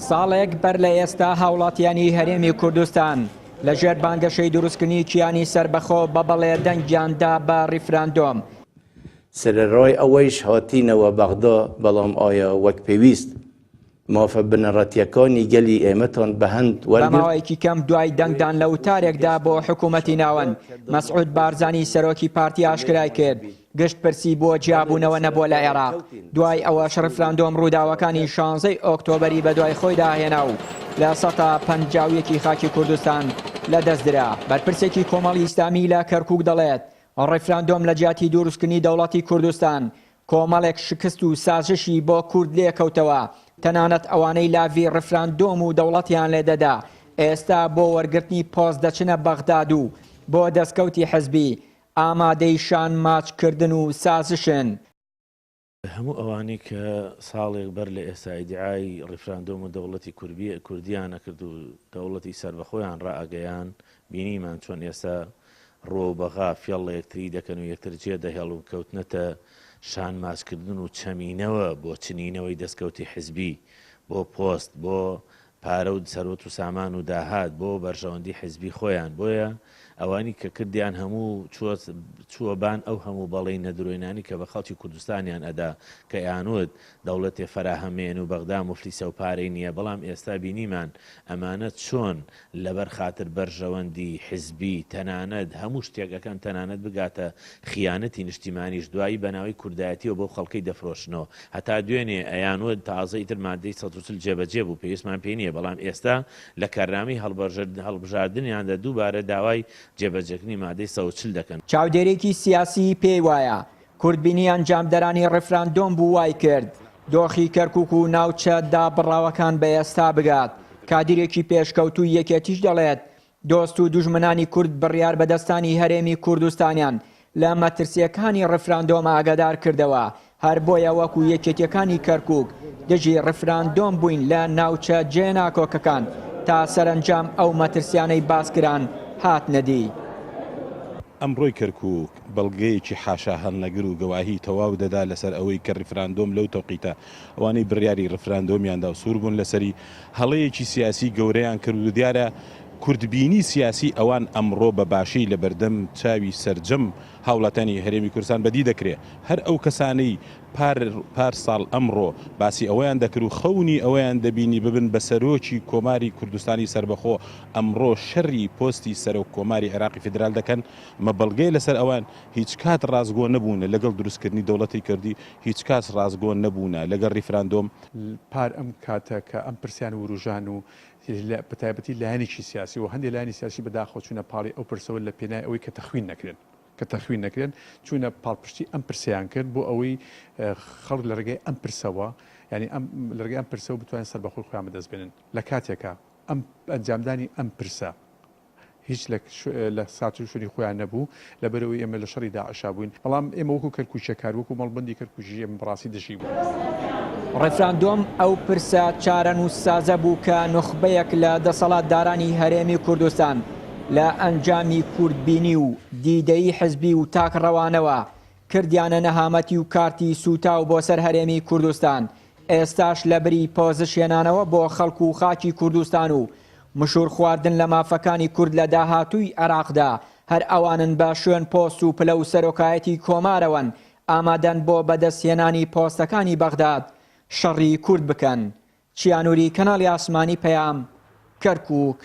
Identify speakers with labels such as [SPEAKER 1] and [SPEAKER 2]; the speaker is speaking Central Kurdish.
[SPEAKER 1] ساڵێک بەر لە ئێستا هاوڵاتیانی هەرێمی کوردستان لە ژێر بانگەشەی دروستکردنی کیانی سەربەخۆ بە بەڵێ دەنگیان دا بە ڕیفراندۆم.
[SPEAKER 2] سەرەڕای ئەوەیش هاتینەوە بەغدا، بەڵام ئایا وەک پێویست مافە بنەڕەتییەکانی گەلی ئێمەتان بەهەند
[SPEAKER 1] بە
[SPEAKER 2] وەرگرت؟
[SPEAKER 1] ماوەیەکی کەم دوای دەنگدان لە وتارێکدا بۆ حکوومەتی ناوەند، مەسعود بارزانی سەرۆکی پارتی ئاشکرای کرد، گشتپرسی بۆ جیابوونەوە نەبووە لە عێراق، دوای ئەوەش ڕیفراندۆم ڕووداوەکانی شانزەی ئۆکتۆبەری بەدوای خۆیدا هێنا و 51% ی خاکی کوردستان لەدەستدرا. بەرپرسێکی کۆمەڵی ئیسلامی لە کەرکووک دەڵێت، ڕیفراندۆم لەجیاتی دروستکردنی دەوڵەتی کوردستان، کۆمەڵێک شکست و سازشی بۆ کورد لێکەوتەوە، تەنانەت ئەوانەی لاڤی ڕیفراندۆم و دەوڵەتیان لێدەدا، ئێستا بۆ وەرگرتنی پۆست دەچنە بەغداد و بۆ دەستکەوتی حزبی ئامادەی شان ماچ کردن و سازشن.
[SPEAKER 3] هەموو ئەوانەی کە ساڵێک بەر لە ئێستا ئیدیعای ڕیفراندۆم و دەوڵەتی کوردیان ئەکرد و دەوڵەتی سەربەخۆیان ڕائەگەیان، بینیمان چۆن ئێستا ڕووەو بەغا فێڵ لە یەکتری دەکەن و یەکتر جێ دەهێڵن و کەوتنەتە شان ماچکردن و چەمینەوە بۆ چنینەوەی دەستکەوتی حزبی، بۆ پۆست، بۆ پارە و سەروەت و سامان و داهات بۆ بەرژەوەندی حیزبی خۆیان بۆیە ئەوانی کە کردیان هەموو چووە چووە بان ئەو هەموو بەڵینە درۆینانی کە بە خەڵکی کوردستانیان ئەدا کە ئەیانوت دەوڵەتێ فەراهەمێن و بەغدا موفلیسە و پارەی نییە بەڵام ئێستا بینیمان ئەمانە چۆن لەبەر خاتر بەرژەوەندی حیزبی تەنانەت هەموو شتێک ئەکەن تەنانەت بگاتە خیانەتی نیشتیمانیش دوایی بەناوی کوردایەتیەوە بەو خەڵکەی دەفرۆشنەوە هەتا دوێنێ ئەیانوت تازە ئیتر مادەی 140 جێبەجێ بوو پێویستمان پێی نیە بەڵام ئێستا لە کارنامەی هەڵبژاردنیاندا دووبارە داوای جێبەجێکردنی مادەی 140 دەکەن.
[SPEAKER 1] چاودێرێکی سیاسی پێی وایە، کورتبینی ئەنجامدەرانی ڕیفراندۆم بوو وای کرد دۆخی کەرکوک و ناوچە دابڕاوەکان بە ئێستا بگات، کادیرێکی پێشکەوتووی یەکێتیش دەڵێت، دۆست و دوژمنانی کورد بڕیاربەدەستانی هەرێمی کوردستانیان لە مەترسییەکانی ڕیفراندۆم ئاگادار کردەوە، هەر بۆیە وەکو یەکێتییەکانی کەرکوک دژی ڕیفراندۆم بووین لە ناوچە جێناکۆکەکان تا سەرەنجام ئەو مەترسیانەی باسکران هاتنەدی.
[SPEAKER 4] ئەمڕۆی کەرکوک بەڵگەیەکی حاشاهەڵنەگر و گەواهی تەواو دەدا لەسەر ئەوەی کە ڕیفراندۆم لەو تەوقیتە ئەوانەی بڕیاری ڕیفراندۆمیان دا و سوور بوون لەسەری هەڵەیەکی سیاسی گەورەیان کرد و دیارە کورتبینی سیاسی ئەوان ئەمڕۆ بە باشی لە بەردەم چاوی سەرجەم هاوڵاتیانی هەرێمی کوردستان بەدی دەکرێ. هەر ئەو کەسانەی پار پار ساڵ ئەمڕۆ باسی ئەوەیان دەکرد و خەونی ئەوەیان دەبینی ببن بە سەرۆکی کۆماری کوردستانی سەربەخۆ ئەمڕۆ شەری پۆستی سەرۆک کۆماری عێراقی فیدرال دەکەن. ئەمە بەڵگەیە لەسەر ئەوان هیچکات ڕاستگۆ نەبوونە لەگەڵ دروستکردنی دەوڵەتی کوردی، هیچکات ڕاستگۆ نەبوونە لەگەڵ ڕیفراندۆم.
[SPEAKER 5] پار ئەم کاتە کە ئەم پرسیان وروژان و بە تایبەتی لایەنێکی سیاسی و هەندێک لایەنی سیاسی بەداخەوە چوونە پاڵی ئەو پرسەوە لە پێنای ئەوەی کە تەخوین نەکرێن کە تەخوین نەکرێن چوونە پاڵپشتی ئەم پرسیان کرد بۆ ئەوەی خەڵک لە ڕێگەی ئەم پرسەوە یعنی ئەم لە ڕێگەی ئەم پرسەوە بتوانن سەربەخۆی خۆیان بەدەست بێنن لە کاتێکا ئەم ئەنجامدانی ئەم پرسە هیچ لە سات و شوێنی خۆیان نەبوو، لەبەرئەوەی ئێمە لە شەڕی داعشا بووین، بەڵام ئێمە وەکو کەرکوکییەکان، وەکو مەڵبەندی کەرکوکیش ئێمە بەڕاستی دژی بووین.
[SPEAKER 1] ڕیفراندۆم ئەو پرسە چارەنووسسازە بوو کە نوخبەیەک لە دەسەڵاتدارانی هەرێمی کوردستان لە ئەنجامی کورتبینی و دیدەیی حزبی و تاکڕەوانەوە کردیانە نەهامەتی و کارتی سووتاو بۆ سەر هەرێمی کوردستان، ئێستاش لەبری پۆزش هێنانەوە بۆ خەڵک و خاکی کوردستان و مشوور خواردن لە مافەکانی کورد لە داهاتووی عێراقدا، هەر ئەوانن بە شوێن پۆست و پلە و سەرۆکایەتی کۆمارەوەن، ئامادەن بۆ بەدەستهێنانی پۆستەکانی بەغداد شەڕی کورد بکەن. چیا نوری، کەناڵی ئاسمانی پەیام، کەرکووک.